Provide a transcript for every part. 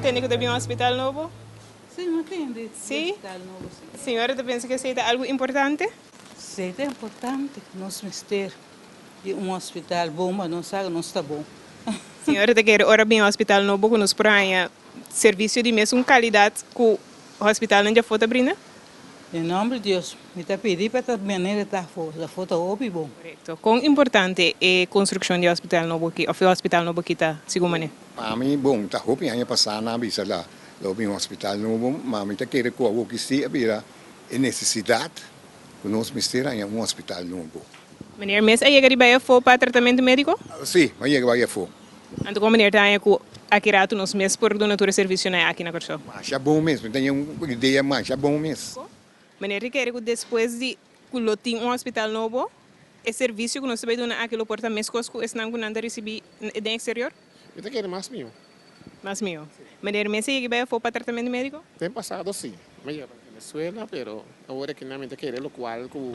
a tende ku ta bin un hospital nobo? Sí, mi a tende di Sí? hospital nobo, sí. Señora ta pensa ku esei ta algu importante? Sí, ta importante. Nos mester di un hospital bon pa nos sa ku nos ta bon. Señora ta kere ora bin hospital nobo ku nos por haña servisio di mesun kalidat ku hospitalnan djafó ta brinda? Den nomber di Dios, mi ta pidi pa ta manera ta afó, pasobra afó ta hopi bon. Korekto. Kon importante e konstrukshon di hospital nobo aki òf e hospital nobo aki ta, segun manera? Pa mi, bon, ta hopi aña pasá nan a bisa la lo bin hospital nobo, ma mi ta kere ku awoki sí a bira e nesesidat ku nos mester haña un hospital nobo. Meneer mes a yega di bai afó pa tratamentu médiko? Sí, mi a yega bai afó. Anto kon meneer ta haña ku aki ratu nos mes por duna tur e servisionan aki na Kòrsou? Masha bon mes, mi ta haña un idea masha bon mes. Meneer ta kere ku despues di ku lo tin un hospital nobo, e servisio ku nos ta bai duna aki lo por ta meskos ku esnan ku nan ta risibí den eksterior? Mi ta kere mas mihó. Mas mihó. Meneer mes a yega bai afó pa tratamentu médiko? Den pasado sí. Mi a yega pa Venezuela, pero awor aki nan mi ta kere lokual ku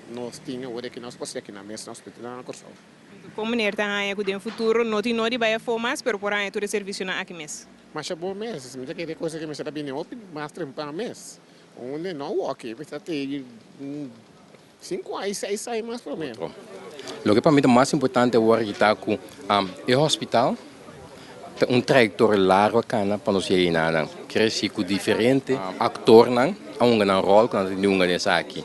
nos tin awor aki nos por hasi aki nan mes na hospital na Kòrsou. Kon meneer ta haña ku den futuro no tin nodi bai afó mas, pero por haña tur e servisionan aki mes? Masha bon mes. Mi ta kere kos aki mester ta bini hopi mas trempan mes. Unda no awor mi ta te Sinku ai, seis ai mas promé. Otro. Loke pa mi ta mas importante awor aki ta ku e hospital ta un trayektoria largu a kana pa nos yega enanan. Kere si ku diferente aktornan a hunga nan ròl ku nan ta tin di hunga den esaki.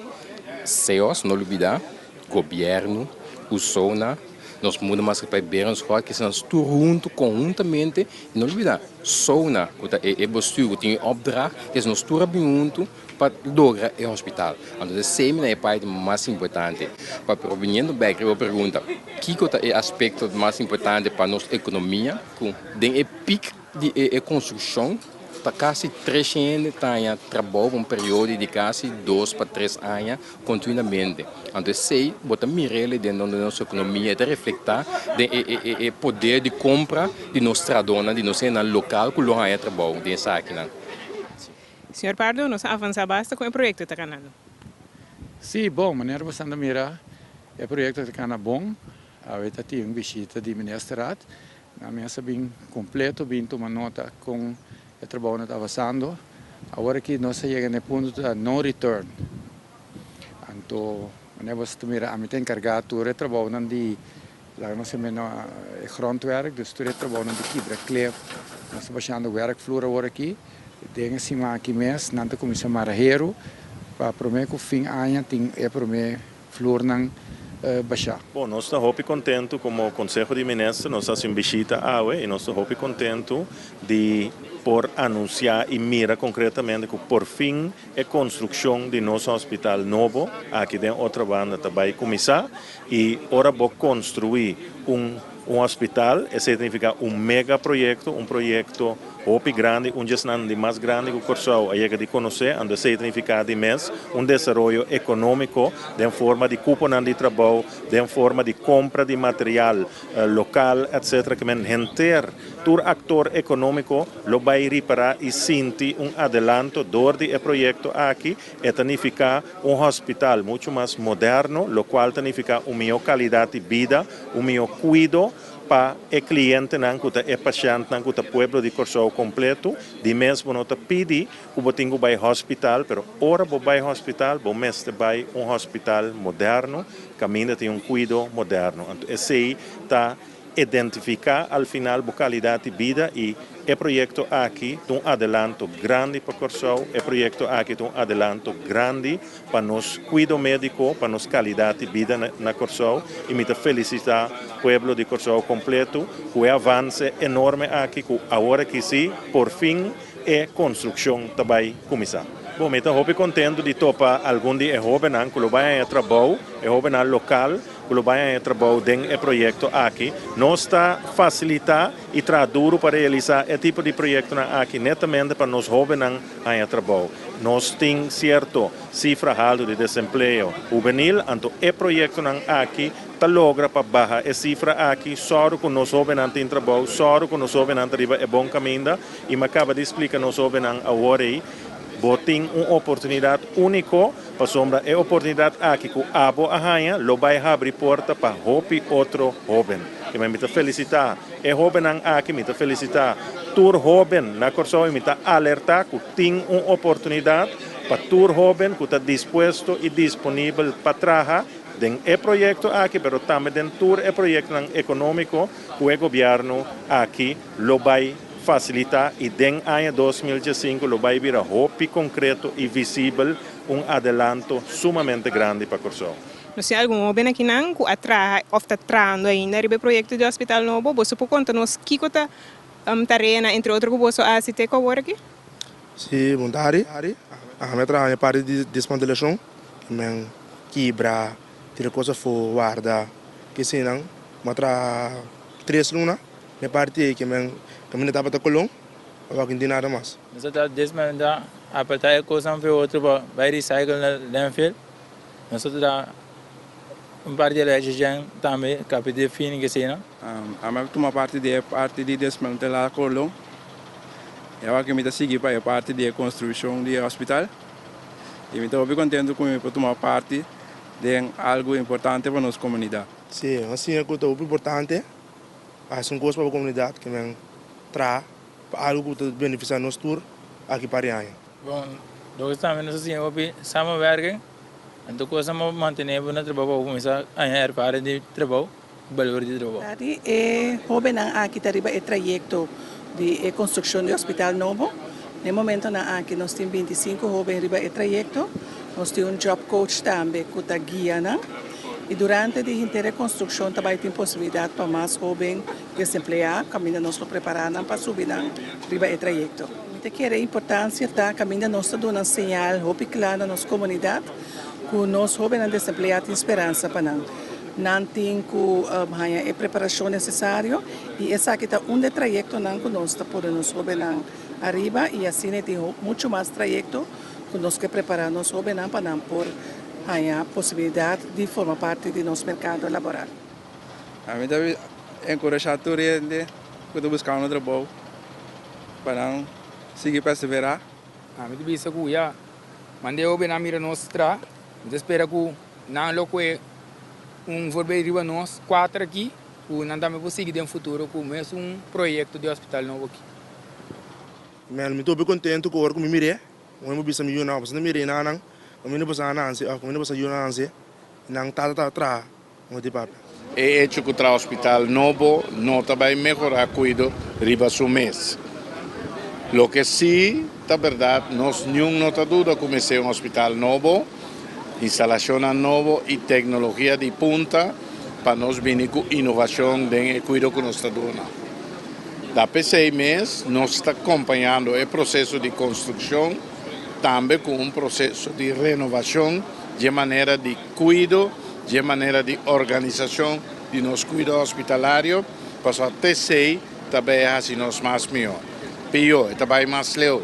Seos, no lubida, gobièrnu, USONA, nos muda maskapij Berenschot, kisa nos tur huntu konhuntamente i no lubida SONA ku ta e bestuur ku tin e opdracht, kisa nos tur a bin huntu. Pa logra e hospital. Anto esei mi na e parti mas importante. Pa pero biniendo bek riba bo pregunta, kiko ta e aspekto mas importante pa nos ekonomia? Ku den e pik di e konstrukshon ta kasi tres hende ta haña trabou pa un periodo di kasi dos pa tres aña kontinuamente. Anto esei bo ta mir'el den nos ekonomia, e ta reflektá den e poder di kompra di nos trahadónan, di nos hendenan lokal ku lo haña trabou den esakinan. Señor Pardo, nos a avansa basta con e proyecto ta canando. Sí, bon, manera bo esnan ta mira, e proyecto ta cana bon. Awe ta tin un bishita di Ministerraad. Nan mes a bin completo, bin tuma nota con e trabounan ta avansando. Awor aki nos a yega na e punto ta no return. Anto, manera bo ta mira, ami ta encarga tur e trabounan di Laga nos hende na e grondwerk, dus tur e trabounan di kibra klep. Nos ta bashando werkvloer awor aki. Den e siman aki mes nan ta kuminsá mara heru pa promé ku fin aña tin e promé vloernan bashá. Bon, nos ta hopi kontentu komo Konseho di Minister, nos a hasi un bishita awe i nos ta hopi kontentu di por anunsiá i mira konkretamente ku porfin e konstrukshon di nos hospital nobo aki den Otrabanda ta bai kuminsá. I ora bo konstruí un un hospital, esei ta nifiká un mega proyekto, un proyekto hopi grandi, un djesnan di mas grandi ku Kòrsou a yega di konosé. Anto esei ta nifiká di mes un desaroyo ekonómiko den forma di kuponan di trabou, den forma di kompra di material lokal, etcetera. Ke men henter tur aktor ekonómiko lo bai ripará i sinti un adelanto dor di e proyekto aki. E ta nifiká un hospital muchu mas moderno, lokual ta nifiká un mihó kalidat di bida, un mihó kuido pa e klientenan ku ta e pashèntnan ku ta pueblo di Kòrsou kompletu. Di mes bo no ta pidi ku bo tin ku bai hospital, pero ora bo bai hospital bo mester bai un hospital moderno kaminda tin un kuido moderno. Anto esei ta Identifiká al final bo kalidat di bida i e proyekto aki ta un adelanto grandi pa Kòrsou, e proyekto aki ta un adelanto grandi pa nos kuido médiko, pa nos kalidat di bida na Kòrsou i mi ta felisitá pueblo di Kòrsou kompleto ku e avanse enorme aki ku awor aki sí porfin e konstrukshon ta bai kuminsá. Bon, mi ta hopi kontentu di topa algun di e hóbennan ku lo bai haña trabou, e hóbennan lokal ku lo bai haña trabou den e proyekto aki. Nos ta fasilitá i traha duru pa realisá e tipo di proyektonan aki netamente pa nos hóbennan haña trabou. Nos tin sierto sifra haltu di desempleo hubenil, anto e proyektonan aki ta logra pa baha e sifra aki, sòru ku nos hóbennan tin trabou, sòru ku nos hóbennan ta riba e bon kaminda. I mi a kaba di splika nos hóbennan awor ei. Bo tin un oportunidat úniko, pasobra e oportunidat aki ku abo a haña lo bai habri porta pa hopi otro hóben. Ke men mi ta felisitá e hóbennan aki, mi ta felisitá tur hóben na Kòrsou i mi ta alertá ku tin un oportunidat pa tur hóben ku ta dispuesto i disponibel pa traha den e proyekto aki, pero tambe den tur e proyektonan ekonómiko ku e gobièrnu aki lo bai fasilitá i den aña 2015 lo bai bira hopi konkreto i visibel un adelanto sumamente grandi pa Kòrsou. Nos tin algun hóben akinan ku a traha òf ta trahando ainda riba e proyekto di hospital nobo. Boso por konta nos kiko ta tareanan entre otro ku boso a hasi te ku awor aki? Si, bon tardi. Ami a traha na e parti di desmantelashon. Men kibra, tira kos afó, warda, kesinan. Mi a traha tres luna na e parti ei ke men kaminda tabata kolon, awor aki no tin nada mas. Nos a ta desmantá, apartá e kosnan for e otro pa bai recycle na landfill. Nos a traha un par di electrician tambe kapi di e fin kesina. Ami a tuma parti di e parti di desmantelá kolon i awor aki mi ta sigui pa e parti di e konstrukshon di e hospital. I mi ta hopi kontentu ku mi por tuma parti den algu importante pa nos komunidat. Sí, un siña ku ta hopi importante pa hasi un kos pa bo komunidat ke men traha pa algu ku ta benefisiá nos tur aki par di aña. Bon, loke tambe nos a siña hopi samenwerking, anto kos nan por mantené bo na trabou pa bo kuminsá haña ervaring di trabou, balor di trabou. Tadi e hóbennan aki ta riba e trayekto di e konstrukshon di hospital nobo. Na e momentonan aki nos tin 25 hóben riba e trayekto. Nos tin un job coach tambe ku ta guia nan. I durante di henter e konstrukshon ta bai tin posibilidat pa mas hóben desempleá kaminda nos lo prepará nan pa subi nan riba e trayekto. Mi ta kere e importansia ta kaminda nos ta duna señal hopi kla na nos komunidat ku nos hóbennan desempleá tin speransa pa nan. Nan tin ku haña e preparashon nesesario i esaki ta un di e trayektonan ku nos ta pone nos hóbennan ariba i asina e tin muchu mas trayekto ku nos ke prepará nos hóbennan pa nan por haña posibilidat di forma parti di nos merkado laboral. Ami ta enkurashá tur hende ku ta buska un trabou pa nan sigui perseverá. Ami ta bisa ku ya, manda e hóbennan mira nos traha. Mi ta spera ku nan lo kue un voorbeeld riba nos kuater aki, ku nan tambe por sigui den futuro ku mesun proyekto di hospital nobo aki. Mel, mi ta hopi kontentu ku ora ku mi mir'é, ora mi bisa mi yunan, pasobra mi mir'é nan, ku mi no por sa Nancy òf ku mi no por sa yu Nancy, nan tata tabata traha. No di papia. E echo ku traha hospital nobo no ta bai mehorá kuido riba su mes. Loke sí ta bèrdat, nos niun no ta duda ku mester un hospital nobo, instalashonnan nobo i teknologia di punta pa nos bini ku inovashon den e kuido ku nos ta duna. Ta p'esei mes nos ta kompañando e proseso di konstrukshon tambe ku un proseso di renovashon dje manera di Kuido dje manera di organisashon di nos kuido hospitalario, pasobra t'esei ta bay hasi nos mas mihó. Pió, e ta bay mas leu.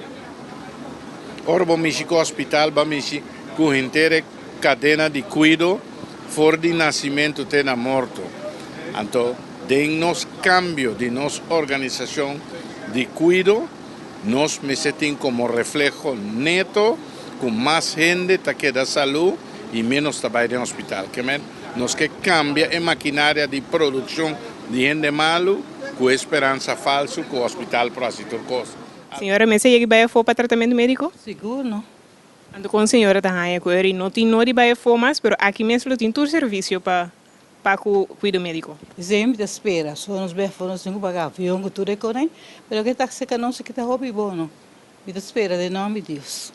Ora bo mishi ku hospital, bo a mishi ku henter e kadena di kuido for di nasimentu te na morto. Anto, den nos kambio di nos organisashon di kuido, nos mester tin komo refleho neto ku mas hende ta keda salú i ménos ta bai den hospital. Ke men, nos ke kambia e makinaria di produkshon di hende malu ku e speransa falsu ku hospital por hasi tur kos. Señora mester yega bai afó pa tratamentu médiko? Sigur no. Anto kon señora ta haña ku eri no tin no di bai afó mas, pero aki mes lo tin tur servisio pa pa ku kuido médiko? Esei mi ta spera. So nos bai afó nos tin ku paga avion ku tur e konan, pero ke ta seka nos aki ta hopi bon no. Mi ta spera den nòmber di Dios.